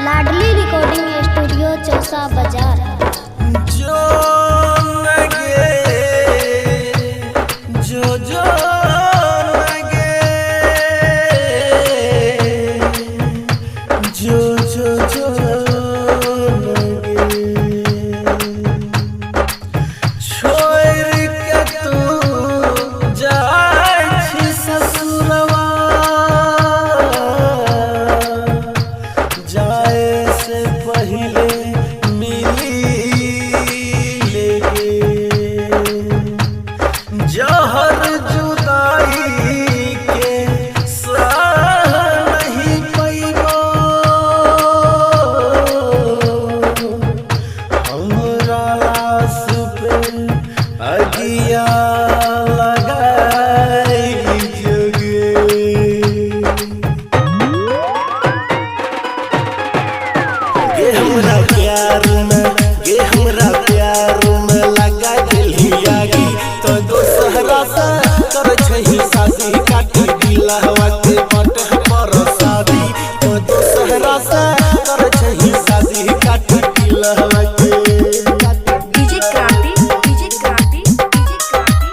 लाडली recording studio Chausa बाजार। जो लगे जो जो लगे जो जो जो लगे छोड़ के तू जाय छी ससुरवा, जाए से पहले मिली लेगे जहर जुदाई के सह नहीं पैबो। हमरा लाश पे अगिया लगाई जोगे। गे हमरा प्यार में, गे हमरा प्यार में लगा दिलही आगी, तो दोसरा से कर छही शादी, काटी दिलहवा के बट पर शादी, तो दोसरा से कर छही शादी, काटी दिलहवा के। DJ Kranti, DJ Kranti, DJ Kranti,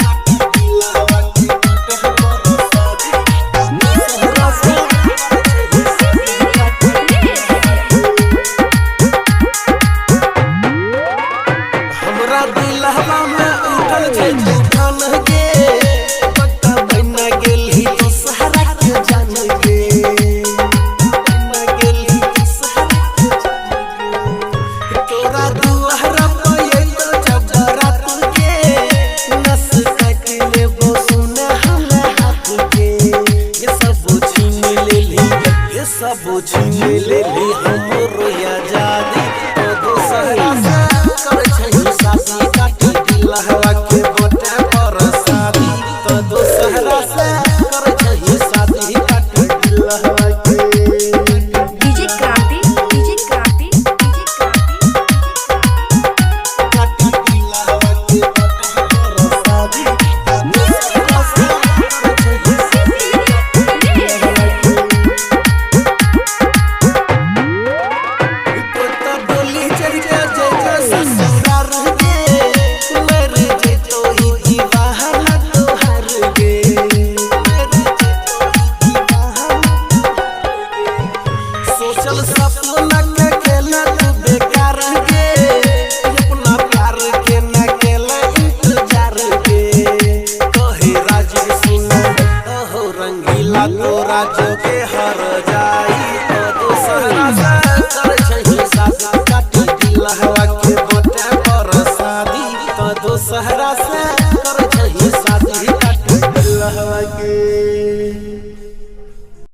काटी दिलहवा के बट पर शादी, दोसरा से कर छही शादी। हमरा दिलहवा में उठल छै तूफान गे, पक्का बना गेलही दोसरा के जान गे, बना गेलही दोसरा के जान गे। तोरा दुआरा पे अइलो जब रात के, नस काटि लेबो सुना हमरा हाथ के। ये सब छीन लेली, ये सब छीन लेली हमरो आजादी, तो दोसरा से कर छही शादी, काटी दिलहवा के बटे पर शादी, तो दोसरा से कर छही शादी, काटी दिलहवा के। DJ Kranti, DJ Kranti, DJ Kranti, काटी दिलहवा के बटे पर शादी, दोसरा से कर छही शादी। तोता डोली चढ़ के जय ससुरार गे, मर जइतो ही दीवाना तोहार गे, मर जइतो ही दीवाना तोहार गे। सोचल सपना के खेला तू बेकार गे, अपना प्यार के न केला इंतजार गे। कहे राजीव सुन अहो रंगीला तोरा जोगे हर जा।